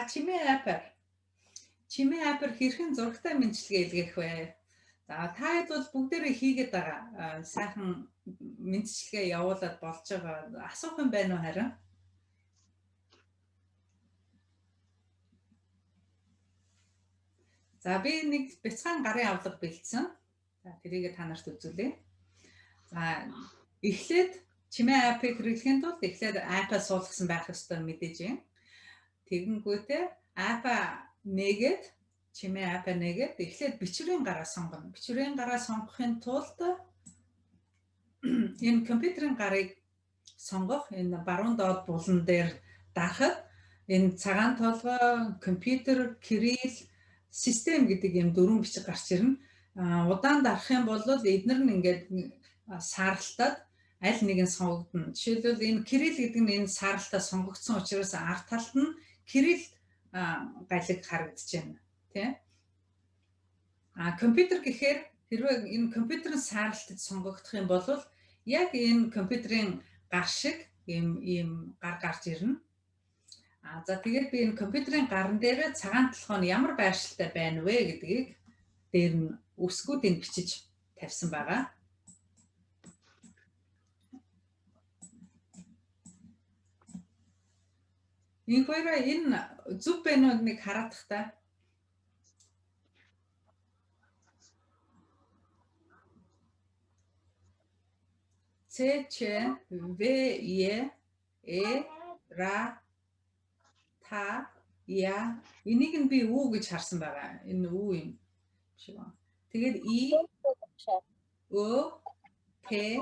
Чимээ app-аар. Чимээ app-аар хэрхэн зурагтай мэндчилгээ илгээх вэ? За, та хэд бол бүгдээрээ хийгээд байгаа. Сайхан мэндчилгээ явуулаад болж байгаа. Асуух юм байна уу харин? За, би нэг бяцхан гарын авлага бэлдсэн. За, тэрийг та нарт үзүүлье. За, эхлээд Чимээ app-ыг хэрэглэхийн тулд эхлээд app-а суулгасан байх ёстой мэдээж юм. Тэгэнгүүтээ app-а нээгээд, Чимээ app-а нээгээд эхлээд бичвэрийн гараа сонгоно. Бичвэрийн гараа сонгохын тулд энэ компьютерийн гарыг сонгох энэ баруун доод булан дээр дарахад энэ цагаан толгой, компьютер, кирилл, систем гэдэг юм дөрвөн бичиг гарч ирнэ. Удаан дарах юм бол эднэр нь ингээд сааралтаад аль нэг нь сонгогдоно. Жишээлбэл, энэ кирилл гэдэг нь энэ сааралтаа сонгогдсон учраас ард талд нь кирилл галиг харагдаж байна. Тэ? Компьютер гэхээр хэрвээ энэ компьютерын сааралтад сонгогдох юм бол яг энэ компьютерийн гар шиг ийм ийм гар гарч ирнэ. За, тэгээд би энэ компьютерийн гаран дээр цагаан толгой нь ямар байршилтай байна вэ гэдгийг дээр нь үсгүүдийг бичиж тавьсан байгаа. Энэ хоёроо энэ зөв байна уу, нэг хараадах та. Ц Ч В Е Э Р Та Я, энийг нь би үү гэж харсан байгаа. Энэ үү юм шиг байна. Тэгээд И Ө Т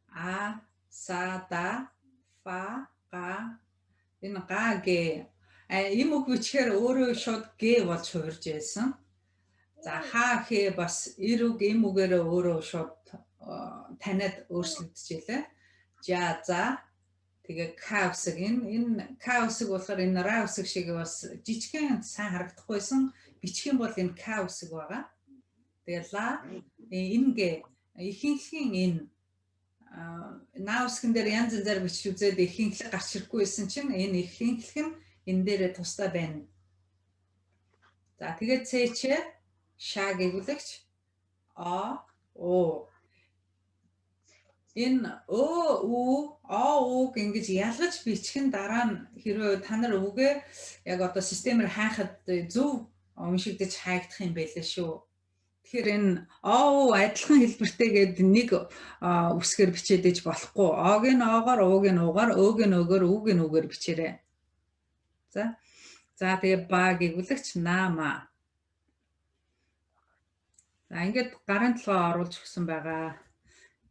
А С Д Ф Г, энэ га г им үг бичгээр өөрөө шууд г болж хувирж байсан. За, ха хэ бас эр үг им үгээрээ өөрөө шууд таниад өөрчлөгдөж. Жа за, тэгээ к үсэг, энэ к үсэг болохоор энэ ра үсэг шиг бас жижигхэн сайн харагдахгүйсэн, бичих юм бол энэ к үсэг байгаа. Тэгээ ла энэ г ихэнхлийн энэ наа үсгэн дээр янз янзаар бичиж үзээд ихэнхлэг гарч ирэхгүй байсан чинь энэ ихэнхлэг нь энэ дээрээ тусдаа байна. За, тэгээд Ц Ч ша гэгүүлэгч А У, энэ өө ү о уг ингэж ялгаж бичих нь дараа нь хэрвээ та нар үгээ яг одоо системээр хайхад зөв уншигдаж хайгдах юм байлээ шүү. Тэгэхээр энэ о у адилхан хэлбэртэй гээд нэг үсгээр бичээд иж болохгүй. О-г нь оогоор, уг нь угаар, өөг нь өгөөр, үг нь үгээр бичээрэй. За. За, тэгээ ба гэгүүлэгч наама. За, ингээд гарын толгой оруулж өгсөн байгаа.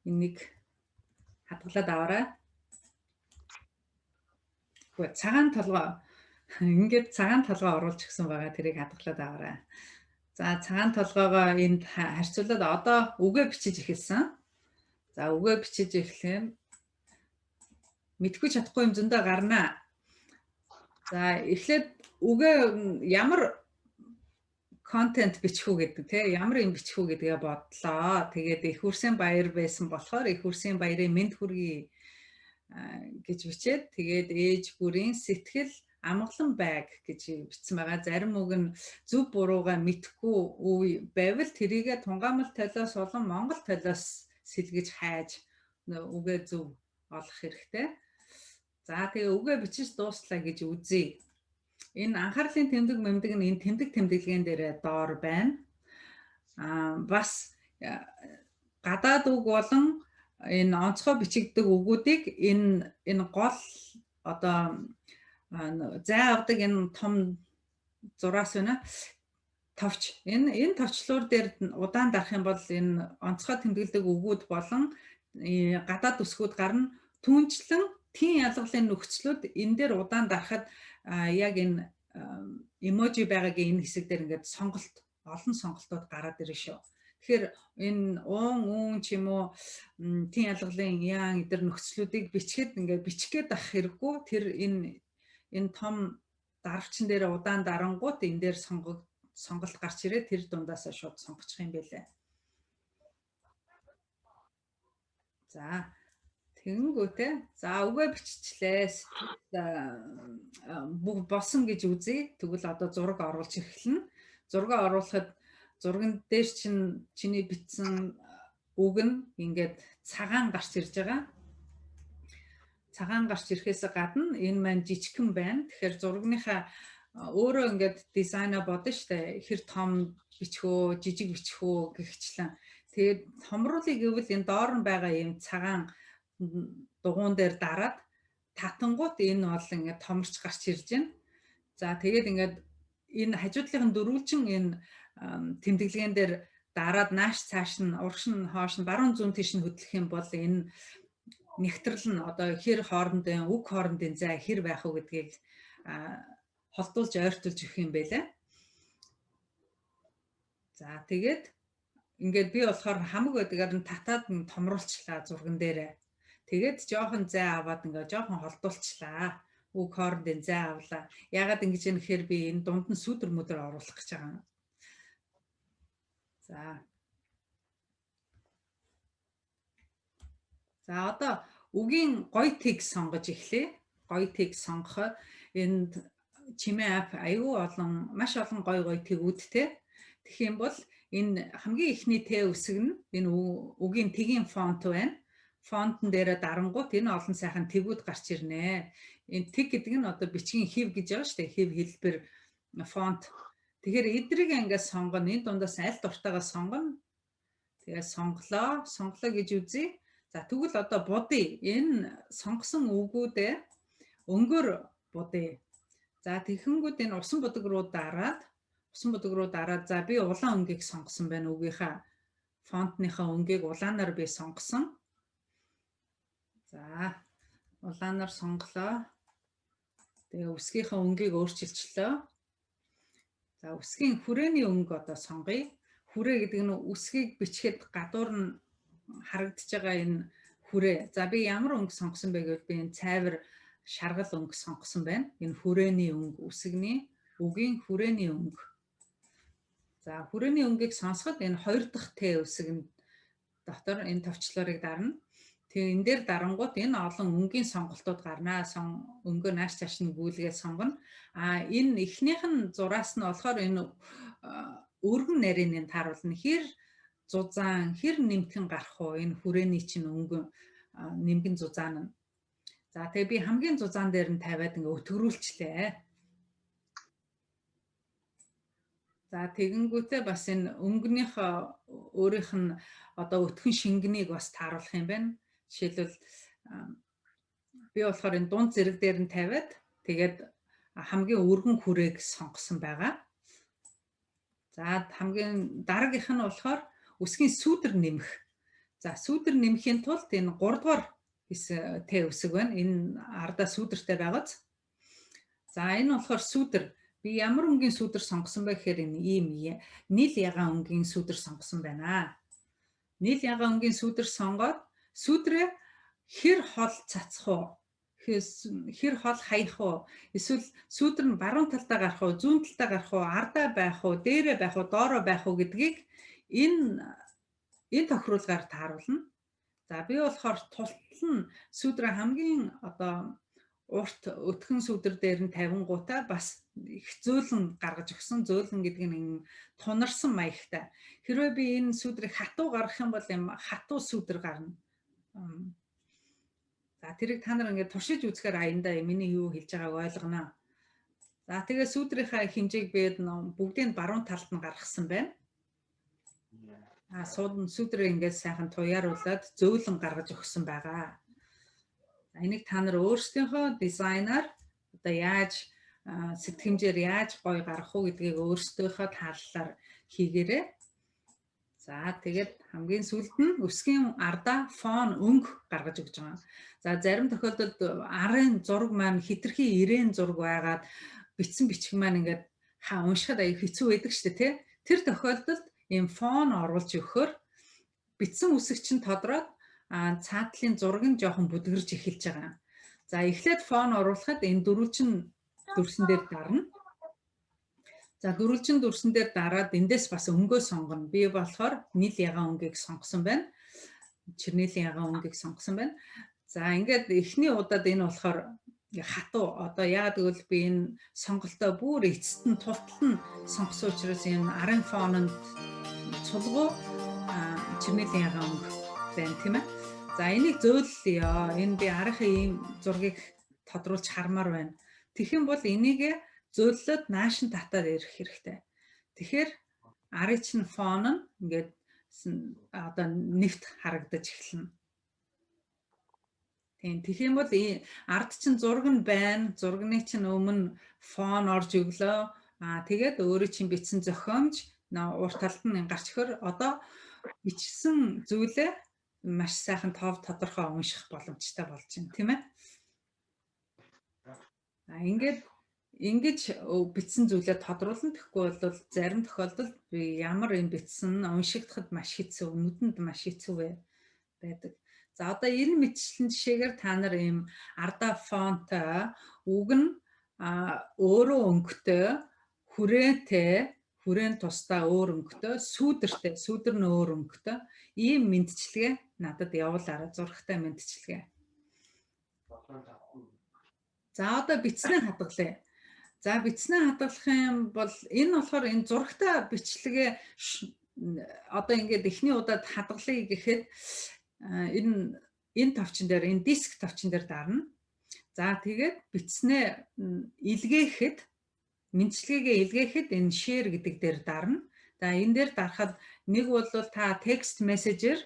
Энийг хадгалаад аваарай. Үгүй, цагаан толгой, ингээд цагаан толгой оруулж өгсөн байгаа. Тэрийг хадгалаад аваарай. За, цагаан толгойгоо энд харьцуулаад одоо үгээ бичиж эхэлсэн. За, үгээ бичиж эхлэх юм. Мэдхгүй чадахгүй юм зөндөө гарнаа. За, эхлээд үгээ ямар контент бичих үү гэдэг, те, ямар юм бичих үү гэдгээ бодлоо. Тэгээд эх үрсийн баяр байсан болохоор эх үрсийн баярын мэнд хүргэе гэж бичээд, тэгээд ээж бүрийн сэтгэл амгалан байг гэж бичсэн байгаа. Зарим үг нь зөв буруугаа мэдэхгүй үе байвал тэрийгэ тунгаамал толиос болон монгол толиос сэлгэж хайж үгээ зөв олох хэрэгтэй. За, тэгээ үгээ бичиж дууслаа гэж үзье. Энэ анхаарлын тэмдэг мэмдэг нь энэ тэмдэг тэмдэглэгээн дээр доор байна. Бас гадаад үг болон энэ онцгой бичигддэг үгүүдийг энэ гол одоо зай авдаг энэ том зураас байна. Товч. Энэ товчлуур дээр удаан дарах юм бол энэ онцгой тэмдэглэдэг үгүүд болон гадаад үсгүүд гарна. Түүнчлэн тийм ялгалын нөхцлүүд энэ дээр удаан дарахад яг энэ эможи байгаагийн энэ хэсэг дээр ингээд сонголт, олон сонголтууд гараад ирнэ шүү. Тэгэхээр энэ уун үүн ч юм уу, тийм ялгалын яан эдэр нөхцлүүдийг бичихэд ингээд бичих гээд ах хэрэггүй, тэр энэ том дарвчин дээр удаан дарангуут энэ дээр сонголт гарч ирээд тэр дундаасаа шууд сонгочих юм байлээ. За, Тэгэнгүүтээ за үгээ биччихлээ. Бүх болсон гэж үзье. Тэгвэл одоо зураг оруулж эхэлнэ. Зураг оруулахад зурган дээр чинь чиний бичсэн үг нь ингээд цагаан гарч ирж байгаа. Цагаан гарч ирэхээс гадна энэ маань жижигхэн байна. Тэгэхээр зурагныхаа өөрөө ингээд дизайнаа бодно штэ. Хэр том бичих үү, жижиг бичих үү гэгчлэн. Тэгээд томруулъя гэвэл энэ доор нь байгаа ийм цагаан дугуун дээр дараад татангуут энэ бол ингээд томорч гарч ирж байна. За, тэгээд ингээд энэ хажуудлын дөрвөлжин энэ тэмдэглэгээн дээр дараад нааш цааш нь, урагш нь, хоош нь, баруун зүүн тийш нь хөдлөх юм бол энэ нягтрал нь одоо хэр хоорондын, үг хоорондын зай хэр байх уу гэдгийг холдуулж, ойртуулж өгөх юм байлаа. За, тэгээд ингээд би болохоор хамаг байдгаар нь татаад нь томруулчлаа зурган дээрээ. Тэгээд жоохон зай аваад ингээ жоохон холдуулчлаа. Үг хоорондын зай авлаа. Яагаад ингэж юм гэхээр би энэ дунд нь сүүдэр мүдэр оруулах гэж байгаа. За. За, одоо үгийн гоё тэг сонгож эхлэе. Гоё тэг сонгоход энд чимээ app аюу олон, маш олон гоё гоё тэгүүдтэй. Тэгэх юм бол энэ хамгийн эхний Т үсэг нь энэ үгийн тэгийн фонт байна. Фонтон дээрээ дарангуут энэ олон сайхан тэгүүд гарч ирнэ. Энэ тэг гэдэг нь одоо бичгийн хэв гэж байгаа шүү дээ. Хэв, хэлбэр, фонт. Тэгэхээр эдрийг ингээд сонгоно. Энэ дундаас аль дуртайгаа сонгоно. Тэгээ сонглоо. Сонглоо гэж үзье. За, тэгвэл одоо будъя. Энэ сонгосон үгүүдээ өнгөөр будъя. За, тэгэхэнгүүд энэ усан будаг руу дараад, усан будаг руу дараад, за, би улаан өнгийг сонгосон байна, үгийнхаа фонтныхаа өнгийг улаанаар би сонгосон. За, улаанаар сонглоо. Тэгээ үсгийнхаа өнгийг өөрчилчлөө. За, үсгийн хүрээний өнгө одоо сонгоё. Хүрээ гэдэг нь үсгийг бичихэд гадуур нь харагдаж байгаа энэ хүрээ. За, би ямар өнгө сонгосон бэ гэвэл би энэ цайвар шаргал өнгө сонгосон байна. Энэ хүрээний өнгө, үсгний, үгийн хүрээний өнгө. За, хүрээний өнгийг сонсоход энэ хоёр дахь Т үсэг нь дотор энэ товчлуурыг дарна. Тэгээ энэ дээр дарангуут энэ олон өнгийн сонголтууд гарнаа. Өнгөө нааш цааш нь гүйлгээд сонгоно. А энэ эхнийх нь зураас нь болохоор энэ өргөн нарийн нь тааруулна. Хэр зузаан, хэр нэмтгэн гарах уу энэ хүрээний чинь өнгөн нэмгэн зузаан нь. За, тэгээ би хамгийн зузаан дээр нь тавиад ингээ өтгөрүүлчлээ. За, тэгэнгүүтээ бас энэ өнгөнийх өөрийнх нь одоо өтгөн шингэнийг бас тааруулах юм байна. Жишээлбэл, би болохоор энэ дунд зэрэг дээр нь тавиад, тэгээд хамгийн өргөн хүрээг сонгосон байгаа. За, хамгийн дараагийнх нь болохоор үсгийн сүүдэр нэмэх. За, сүүдэр нэмэхийн тулд энэ 3 дугаар Т үсэг байна. Энэ ардаа сүүдэртэй байгааз. За, энэ болохоор сүүдэр. Би ямар өнгийн сүүдэр сонгосон бэ гэхээр энэ ийм нийл ягаан өнгийн сүүдэр сонгосон байна. Нийл ягаан өнгийн сүүдэр сонгоод сүүдрээ хэр хол цацах уу? Хэр хол хаях уу? Эсвэл сүүдэр нь баруун талдаа гарах уу, зүүн талдаа гарах уу, ардаа байх уу, дээрээ байх уу, доороо байх уу гэдгийг энэ тохируулгаар тааруулна. За, би болохоор тултал нь сүүдрээ хамгийн одоо урт өтгөн сүүдэр дээр нь тавингуудаа бас их зөөлөн гаргаж өгсөн. Зөөлөн гэдэг нь тунарсан маягтай. Хэрвээ би энэ сүүдрийг хатуу гаргах юм бол юм хатуу сүүдэр гарна. За, тэрийг та нар ингээд туршиж үзэхээр аяндаа миний юу хэлж байгааг ойлгоно. За, тэгээ сүүдрийнхаа хэмжээг би бүгдийг баруун талд нь гаргасан байна. А сүүдрээ ингээд сайхан туяаруулад зөөлөн гаргаж өгсөн байгаа. Энийг та нар өөрсдийнхөө дизайнаар одоо яаж сэтгэмжээр яаж гоё гаргах уу гэдгийг өөрсдийнхөө тааллаар хийгээрэй. За, тэгээд хамгийн сүүлд нь өсгийн ардаа фон өнгө гаргаж өгч байгаа. За, зарим тохиолдолд арын зураг маань хитрхи ирээн зураг байгаад бичсэн бичиг маань ингээд ха уншихад аяг хэцүү байдаг шүү дээ, тий. Тэр тохиолдолд ийм фон оруулж өгөхөөр бичсэн үсэг чинь тодроод цаатлын зураг нь жоохон бүдгэрж эхэлж байгаа. За, эхлээд фон оруулахад энэ дөрвөлжин дүрсэн дээр дарна. За, дөрвөлжин дүрсэн дээр дараад эндээс бас өнгөө сонгоно. Би болохоор нийл ягаан өнгийг сонгосон байна. Чернилийн ягаан өнгийг сонгосон байна. За ингээд эхний удаад энэ болохоор хатуу, одоо яагаад гэвэл би энэ сонголтоо бүр эцэст нь тултал нь сонгосон учраас энэ арын фононд цулгуу чернилийн ягаан өнгө байна, тийм ээ. За энийг зөөллөё. Энэ би арынхаа ийм зургийг тодруулж хармаар байна. Тэгэх юм бол энийг зөөллөөд нааш нь татаад ирэх хэрэгтэй. Тэгэхээр арын чинь фон нь ингээд одоо нэвт харагдаж эхэлнэ. Тийм, тэгэх юм бол ард чинь зураг нь байна. Зурганы чинь өмнө фон орж өглөө. Аа тэгээд өөрөө чинь бичсэн зохиомж урт талд нь гарч ирэхээр одоо бичсэн зүйлээ маш сайхан тов тодорхой унших боломжтой болж байна, тийм ээ. А ингээд ингэж бичсэн зүйлээ тодруулна. Тэгэхгүй бол зарим тохиолдолд би ямар юм бичсэн уншигдахад маш хэцүү, нүдэнд маш хэцүү байдаг. За одоо энэ мэтчлэн жишээгээр та нар ийм ардаа фонтой, үг нь өөрөө өнгөтэй, хүрээтэй, хүрээн тусдаа өөр өнгөтэй, сүүдэртэй, сүүдэр нь өөр өнгөтэй ийм мэндчилгээ надад явуулаарай, зурагтай мэндчилгээ. За одоо бичснээ хадгалъя. За бичснээ хадгалах юм бол энэ болохоор энэ зурагтай бичлэгээ одоо ингээд эхний удаад хадгалъя гэхэд энэ товчон дээр, энэ диск товчон дээр дарна. За тэгээд бичснээ илгээхэд, мэндчилгээгээ илгээхэд энэ share гэдэг дээр дарна. За энэ дээр дарахад нэг бол та text message-ээр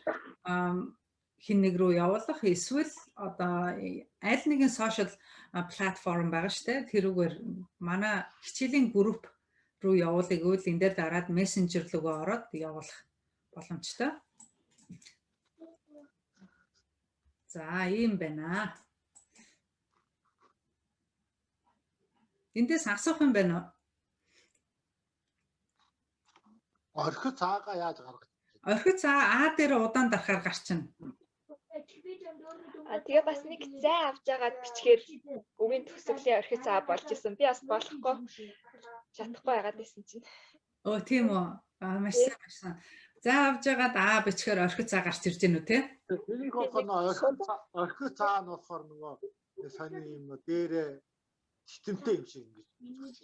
хэн нэг рүү явуулах, эсвэл одоо аль нэгэн social платформ байгаа штэ, тэрүүгээр манай хичээлийн групп руу явуулъя гэвэл энэ дээр дараад мессенжер рүүгээ ороод явуулах боломжтой. За ийм байна. Эндээс асуух юм байна уу? Орхи цаагаа яаж гаргах? Орхи цаа А дээр удаан дарахаар гарчна. А тэгээ бас нэг зай авч агаад бичгээр үгийн төгсгөлийн орхи цаа болж исэн. Би бас болохгүй чадахгүй байгаад байсан чинь. Өө тийм үү. А маш сайн, маш сайн. За авч агаад А бичгээр орхи цаа гарч ирж гэнэ үү те? Тэрийг болохоор орхи цаа нь болохоор нөгөө сони юм дээрээ титэмтэй юм шиг ингэж.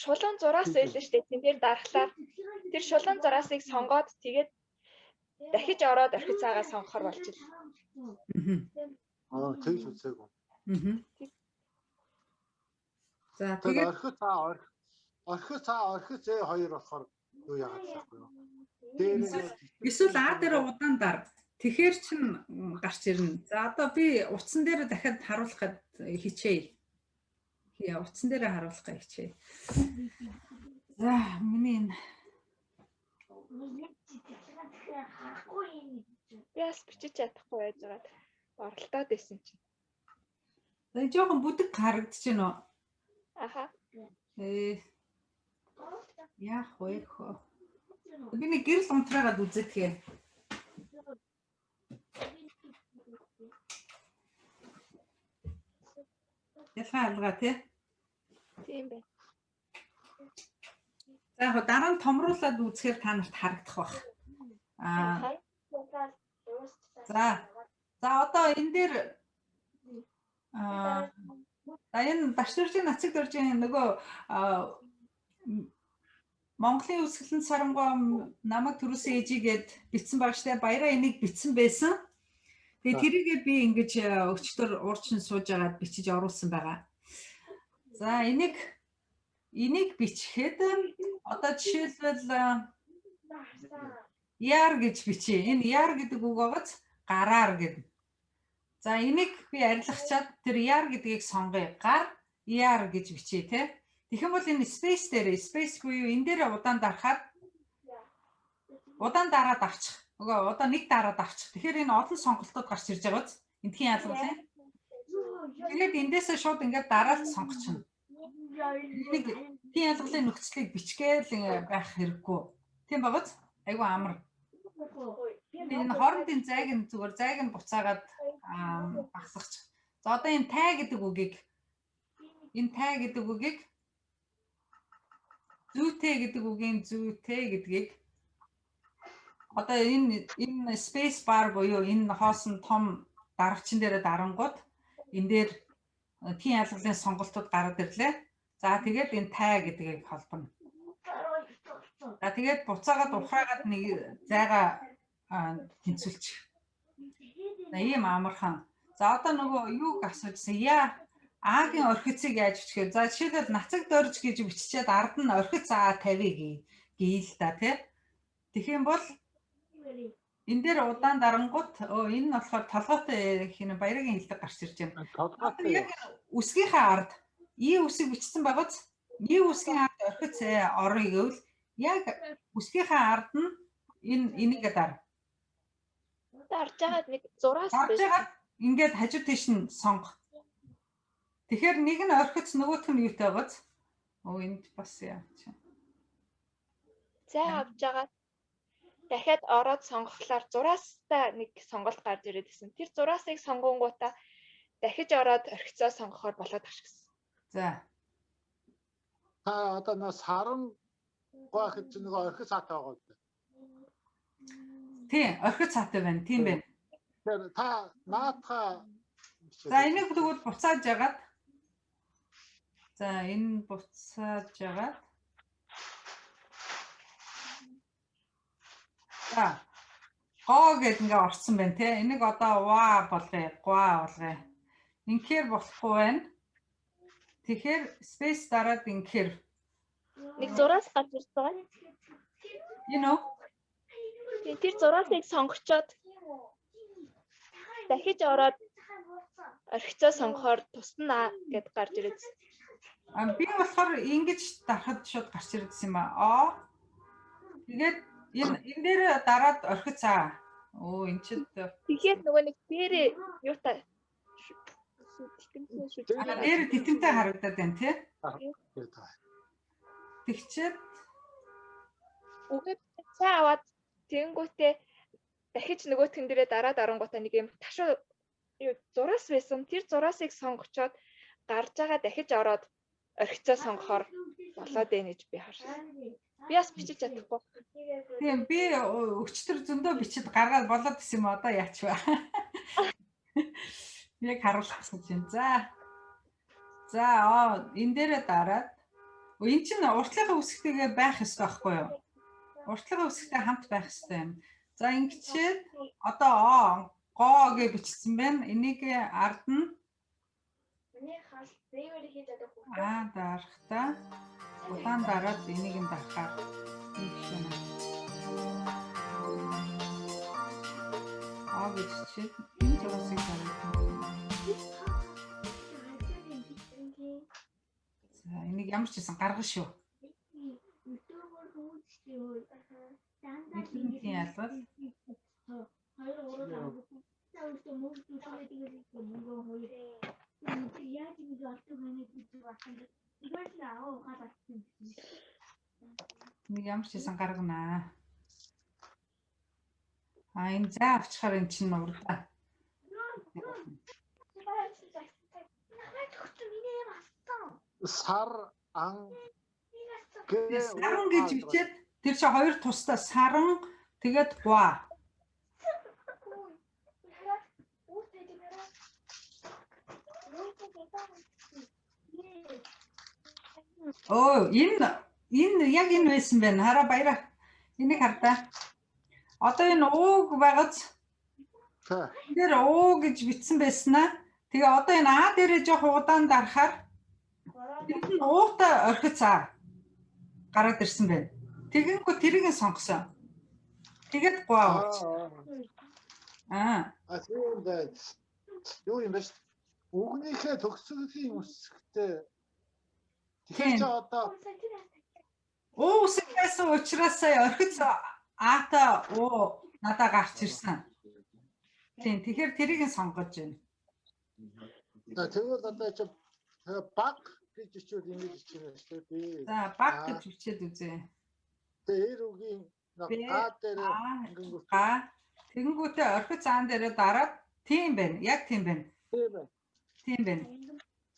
Шулуун зураас байлаа шүү дээ. Тэн дээр дарахлаар тэр шулуун зураасыг сонгоод тэгээд дахиж ороод орхи цаагаа сонгохор болж ил. Аа тэгж үзээгүй. За тэгээд орхи цаа орхи цаа орхи зээ хоёр болохоор юу яагаад байхгүй юу? Дээр эсвэл А дээр удаан дар. Тэгэхээр чин гарч ирнэ. За одоо би утсан дээр дахиад харуулах хичээе. Утсан дээр харуулах гэж хичээе. За миний энэ би бас бичиж чадахгүй байж байгаад оролдоод байсан чинь. За жоохон бүдэг харагдаж байна уу? Аха. Яах вэ хөө? Би нэг гэрэл унтраагаад үзэтгэе. Ялгаа алгаа тий? Тийм байна. За яг дараа нь томруулаад үзэхээр та нарт харагдах бах. Аа. За. За одоо энэ дээр аа за энэ Дашдүржийн Нацаг дөржийн нөгөө Монголын үүсгэлэн сарангуй намайг төрүүлсэн ээжигээд бичсэн баг штэ. Баяраа энийг бичсэн байсан. Тэгээ тэрийгээ би ингэж өчтөр урчин сууж агаад бичиж оруулсан байгаа. За энийг бичихэд одоо жишээлбэл яар гэж бичье. Энэ яар гэдэг үг байгааз гараар гэдэг. За энийг би арилгачаад тэр яар гэдгийг сонгоё. Гар яар гэж бичье те. Тэгэх юм бол энэ space дээр, space буюу энэ дээр удаан дарахаар удаан дараад авчих. Үгүй одоо нэг дараад авчих. Тэгэхээр энэ олон сонголтууд гарч ирж байгаа биз? Эндхийн ялгалын. Тэгээд эндээсээ шууд ингээд дараалт сонгочихно. Нэг тийм ялгалын нөхцөлийг бичгээл байх хэрэггүй. Тийм багц? Айгу амар. Энэ хоорондын зайг нь зүгээр зайг нь буцаагаад багасгачих. За одоо энэ тай гэдэг үгийг энэ тай гэдэг үгийг зүйтэй гэдэг үгийн зүйтэй гэдгийг одоо энэ space bar буюу энэ хоосон том Дарагчин дээрээ дарангууд энэ дээр тийм ялгалын сонголтууд гараад ирлээ. За тэгээд энэ тай гэдгийг холбоно. За тэгээд буцаагаад ухраагаад нэг зайгаа тэнцвүүлчих. За ийм амархан. За одоо нөгөө юуг асуужсан. Яа А-гийн орхицыг яаж бичих вэ? За жишээлбэл нацаг дорж гэж биччихээд ард нь орхиц А 50 гээ л да тий. Тэгэх юм бол энэ дээр удаан дарангууд энэ нь болохоор толгойтой хин баярын хэлдэг гарч ирж байна. Толгойтой. Яг үсгийнхээ ард И үсэг бичсэн байгаац И үсгийн ард орхиц орё гэвэл яг үсгийнхээ ард нь энэ энийг дар. Дарж байгаад нэг зураас Дарж байгаад ингээд хажуу тийш нь сонго. Тэгэхээр нэг нь орхиц нөгөөх нь юутай байгааз. Энд бас яа чи. Зай авч байгаад дахиад ороод сонгохлоор зураастай нэг сонголт гарч ирээд байсан. Тэр зураасыг сонгонгуудаа дахиж ороод орхицоо сонгохоор болоод ах шигсэн. За. Та одоо нөө саран гоо гэж нөгөө орхиц хаатай байгаа үү? Тийм, орхиц хаатай байна. Тийм байна. Тэгэхээр та наатха За энийг тэгвэл буцааж ягаад. За энэ буцааж ягаад. За гоо гэд ингээ орсон байна те. Энийг одоо ва болгоё, гуа болгоё. Инхээр болохгүй байна. Тэгэхээр space дараад инхээр. Нэг зураас гарч ирж байгаа. Энэ үү? Тийм, тэр зураасыг сонгочоод дахиж ороод орхицоо сонгохоор туснаа гэд гарч ирээд. А би болохоор ингэж дарахад шууд гарч ирсэн юм аа. Тэгээд энэ дээр дараад орхицаа. Энэ чинь тэгэхээр нөгөө нэг дээр юутай тэтэмтэй шүү. Дээр тэтэмтэй харагдаад байна тий. Тэгчээд үгээ цай аваад тэгэнгүүтээ дахиж нөгөөтгөн дээрээ дараад оронгуудаа нэг юм ташуу юу зураас байсан. Тэр зураасыг сонгочоод гарч байгаа дахиж ороод орхицоо сонгохоор болоод байна гэж би харсан. Би бас бичиж чадахгүй. Тийм, би өчтөр зөндөө бичиж гаргаад болоод гэсэн юм одоо яач вэ? Яг харуулах гэсэн чинь. За. За энэ дээрээ дараад энэ чинь уртлынхаа үсгтэйгээ байх ёстой байхгүй юу? Уртлынхаа үсгтэй хамт байх ёстой юм. За ингэчээд одоо гоо гэж бичсэн байна. Энийг ард нь Аа дарахтаа удаан дараад энийг нь дарахаар энэ байна. Аа гэж чихэд энэ зураасыг дараад. За энийг ямар ч байсан гаргана шүү. Эдгээр ялгал. Нэг ямар ч байсан гарганаа. А энэ зай авчихаар энэ чинь урдаа. Сар ан саран гэж бичээд тэр чинь хоёр тусдаа саран тэгээд гуа. Энэ яг энэ байсан байна. Хараа баяраа. Энийг хардаа. Одоо энэ ууг байгааз. Энэ дээр уу гэж бичсэн байснаа. Тэгээ одоо энэ А дээрээ жоох удаан дарахаар тэр нь уутай орхиц А гараад ирсэн байна. Тэгэнгүүт тэрийг нь сонгосон. Тэгээд гуа болж. Аа. Тийм байна. Юу юм бэ? Үгнийхээ төгсгөлийн үсгтэй. Тэгэхээр чи одоо уу үсэг байсан учраас орхиц Ата уу надаа гарч ирсэн. Тийм, тэгэхээр тэрийг нь сонгож байна. За тэгвэл одоо чи баг гэж бичвэл ингэж бичнэ шүү дээ. За баг гэж бичээд үзье. Тэгээ эр үгийн га дээр га тэгэнгүүтээ орхиц аан дээрээ дараад тийм байна. Яг тийм байна. Тийм байна. Тийм байна.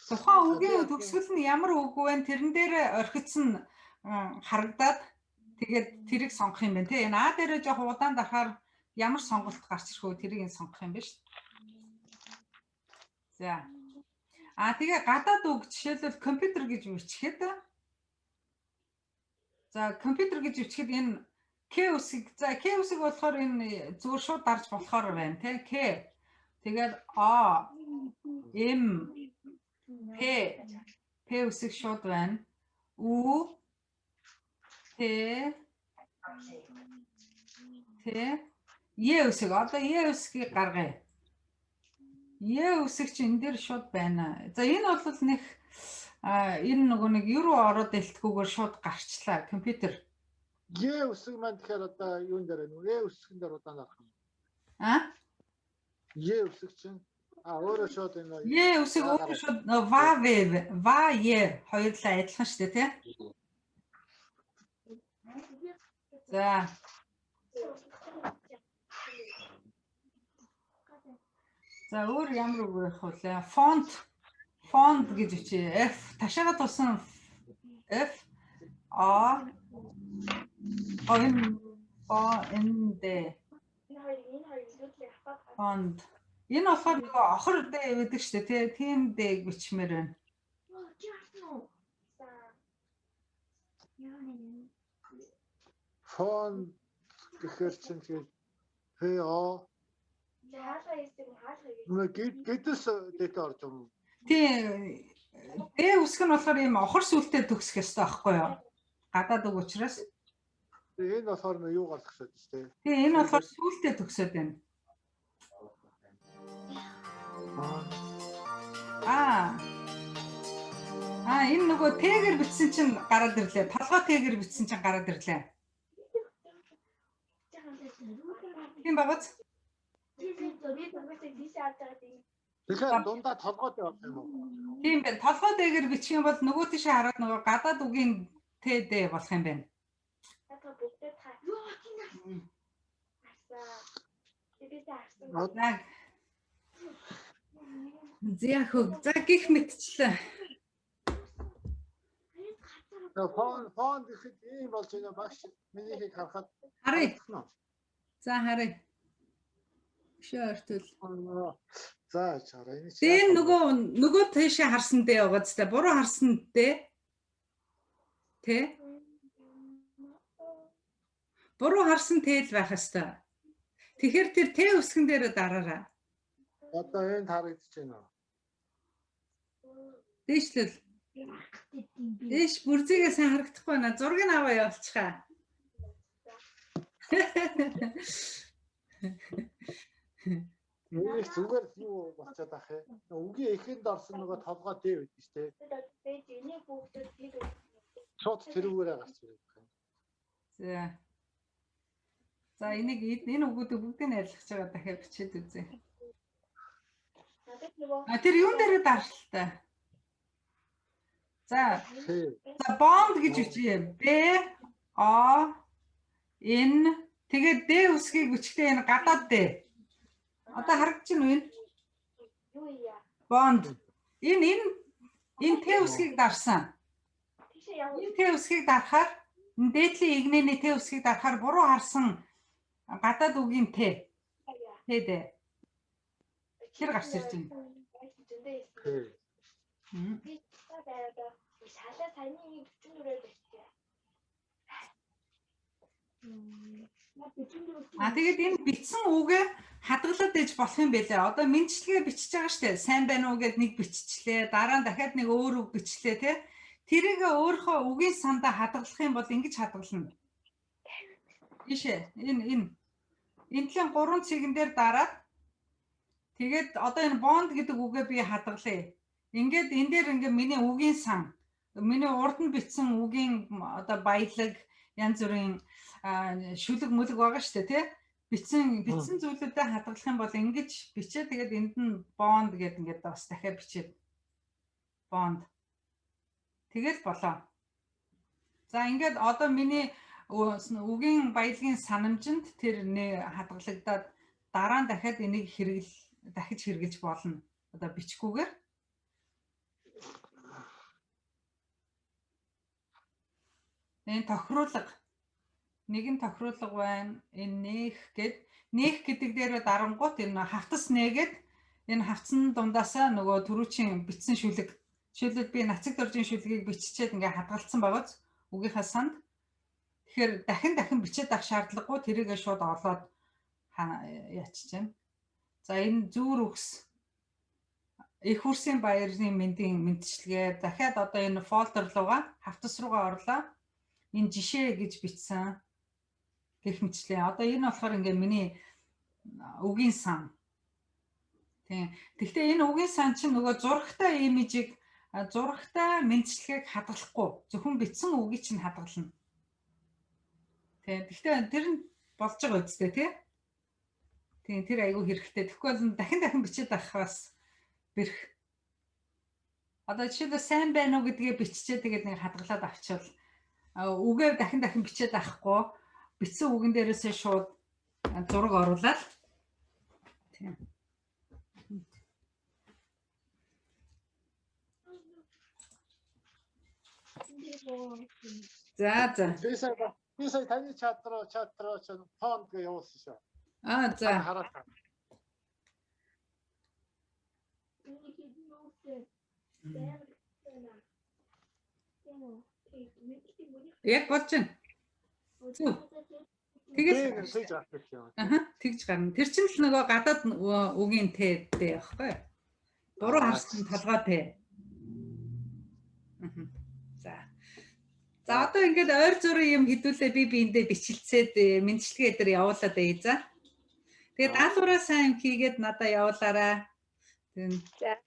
Тухайн үгийн төгсгөл нь ямар үг вэ? Тэрэн дээр орхиц нь харагдаад тэгээд тэрийг сонгох юм байна тий. Энэ А дээрээ жоох удаан дарахаар ямар сонголт гарч ирэх вэ? Тэрийг нь сонгох юм байна шүү. За. А тэгээ гадаад үг жишээлбэл компьютер гэж бичихэд, за, компьютер гэж бичихэд энэ К үсэг, за, К үсэг болохоор энэ зүгээр шууд дарж болохоор байна тий, К, тэгээд А, М, П, П үсэг шууд байна. У, Т, Т, Е үсэг. Одоо Е үсгийг гаргая. Е үсэг чинь энэ дээр шууд байна. За, энэ бол нэг энэ нөгөө нэг юу руу ороод дэлтгүүгээр шууд гарчлаа компьютер. Е үсэг маань тэгэхээр одоо юун дээр байна вэ? Э үсгэн дээр удаан дарах юм. А? Е үсэг чинь өөрөө шууд энэ Е үсэг өөрөө шууд ва, в, ва, е хоёулаа адилхан шүү дээ, тий? За. За, өөр ямар үг байх вэ? Фонт, фонд гэж бичээ. F ташаага тусан F А N О Н Д. Фонд. Энэ болохоор нөгөө охор Д гэдэг шүү дээ, тий? Тийм Д-г бичмээр байна. Фонд гэхээр чинь тэгээд П О гэдэс дэт орж юм. Тийм. Д үсэг нь болохоор ийм охор сүлтэй төгсөх ёстой байхгүй юу? Гадаад үг учраас. Энэ болохоор нөө юу гарах шүү дээ. Тийм, энэ болохоор сүлтэй төгсөөд байна. Аа. Аа, энэ нөгөө тэгэр бичсэн чинь гараад ирлээ. Толгой тэгэр бичсэн чинь гараад ирлээ. Тийм багц. Тэгэхээр дундаа толгой дээр орох юм уу? Тийм байна. Толгой дээгэр бичих юм бол нөгөө тийшээ хараад нөгөө гадаад үгийн ТД болох юм байна. За. Зяхөг. За, гих мэтчлээ. Фон гэхэд ийм болж байна багш, минийхийг харахад. Харъя. За, харъя. Бишээ ортол. За, чараа энэ чинь. Тэр нөгөө тийшээ харсан дээ байгаа зү. Буруу харсан дээ. Тэ? Буруу харсан тэл байх хэвээр. Тэгэхээр тэр Т үсгэн дээр дараарай. Одоо энд харагдаж байна уу? Дээшлэл. Дээш бүрзийгээ сайн харагдахгүй байна. Зургийг аваа явуулчихаа. Миний зүгээр юу болчиход ах юм. Үгийн эхэнд орсон нөгөө толгой Д байдаг шүү дээ. Шууд тэрүүгээрээ гарч ирэх юм. За. За, энийг энэ үгүүдийг бүгдийг нь арилгаж байгаа, дахиад бичээд үзье. А тэр юун дээрээ даршилтай. За. За, бонд гэж бичье. Б О Н, тэгээд Д үсгийг бичгтээ энэ гадаад Д. Одоо харагдаж байна уу энэ? Бонд. Энэ Т үсгийг дарсан. Энэ Т үсгийг дарахаар, энэ дээдлийн игнэний Т үсгийг дарахаар буруу харсан гадаад үгийн Т. Т Д. Тэр гарч ирж байна. А тэгээд энэ бичсэн үгээ хадгалаад ээж болох юм байлээ. Одоо мэдчилгээ бичиж байгаа штэ. Сайн байна уу гэд нэг биччихлээ. Дараа нь дахиад нэг өөр үг бичлээ тий. Тэрийг өөрийнхөө үгийн сандаа хадгалах юм бол ингэж хадгална. Ийшээ энэ энэ талын 3 цэгэн дээр дараад тэгээд одоо энэ бонд гэдэг үгээ би хадгалъя. Ингээд энэ дээр ингээ миний үгийн сан, миний урд нь бичсэн үгийн одоо баялаг, янз бүрийн шүлэг мүлэг байгаа шүү дээ тий. Бичсэн зүйлүүдэд хадгалах юм бол ингэж бичээ, тэгээд энд нь бонд гэдэг ингээд бас дахиад бичээд бонд. Тэгэл болоо. За, ингээд одоо миний үгийн баялагын санамжинд тэр хадгалагдаад дараа нь дахиад энийг дахиж хэрэглэж болно. Одоо бичихгүйгээр. Энэ тохируулга. Нэгэн тохируулга байна. Энэ нээх гэд, нээх гэдэг дээр дарангуут энэ хавтас нээгээд Энэ хавцсан дундаасаа нөгөө түрүүчийн бичсэн шүлэг. Жишээлбэл би Нацаг доржийн шүлгийг биччихээд ингээ хадгалсан байгааз үгийнхаа санд. Тэгэхээр дахин дахин бичээд авах шаардлагагүй, тэрийгээ шууд олоод яачих чинь. За, энэ зүүр үгс их хөрсийн баярын мэндийн мэндчилгээ. Дахиад одоо энэ folder руугаа, хавтас руугаа орлоо. Энэ жишээ гэж бичсэн гэх мэтчлээ. Одоо энэ болохоор ингээ миний үгийн сан. Тийм. Гэхдээ энэ үгийн сан чинь нөгөө зурагтай image ийг, зурагтай мэндчилгээг хадгалахгүй. Зөвхөн бичсэн үгийг чинь хадгална. Тийм. Гэхдээ тэр нь болж байгаа үстэй, тий. Тийм, тэр айгүй хэрэгтэй. Тэгэхгүй бол дахин дахин бичээд авах бас бэрх. Одоо жишээлбэл сайн байна уу гэдгээ биччихээ, тэгээд нэг хадгалаад авчвал үгээ дахин дахин бичээд авахгүй, бичсэн үгэн дээрээсээ шууд зураг оруулаад, тийм. За. Би сая таны chat руу чинь фонд гэж явуулсан шүү. Аа, за. Хараад. Яг болж байна. Зөв. Тэгэл тэгж гарах юм. Аха, тэгж гарна. Тэр чинь л нөгөө гадаад үгийн Т дээ байхгүй юу? Буруу харсан толгой Т. За. За, одоо ингээд ойр зургийн юм хэдүүлээ би биэндээ бичилцээд мэндчилгээ дээр явуулаад байя, за. Тэгээд даалгавраа сайн хийгээд надаа явуулаарай. За.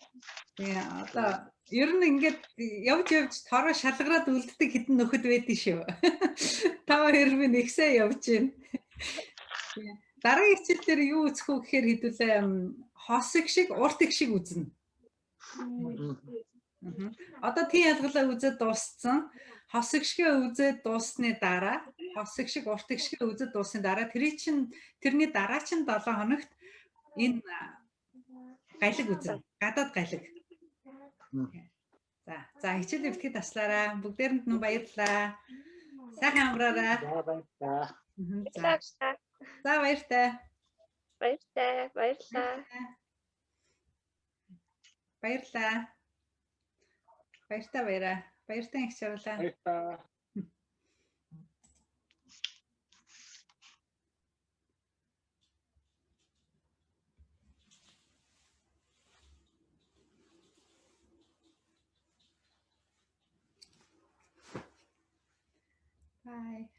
Тэгээ одоо ер нь ингээд явж явж тороо шалгараад үлддэг хэдэн нөхөд байдэн шүү. Та хоёр минь ихсээ явж байна. Дараагийн хичээл дээр юу үзэх вэ гэхээр хэдүүлээ хос их шиг, урт их шиг үзнэ. Одоо тийм ялгалаа үзээд дууссан. Хос их шигээ үзээд дууссаны дараа, хос их шиг, урт их шигээ үзээд дууссаны дараа тэрий чин тэрний дараа чин 7 хоногт энэ галиг үзнэ. Гадаад галиг. За за, хичээлээ битгий таслаарай. Бүгдээрэнд нь баярлалаа. Сайхан амраарай. За, баярлалаа. За. За, баяртай. Баяртай. Баярлалаа. Баярлалаа. Баяртай, баяраа. Баяртай, их чарлаа. Баярлалаа. Bye.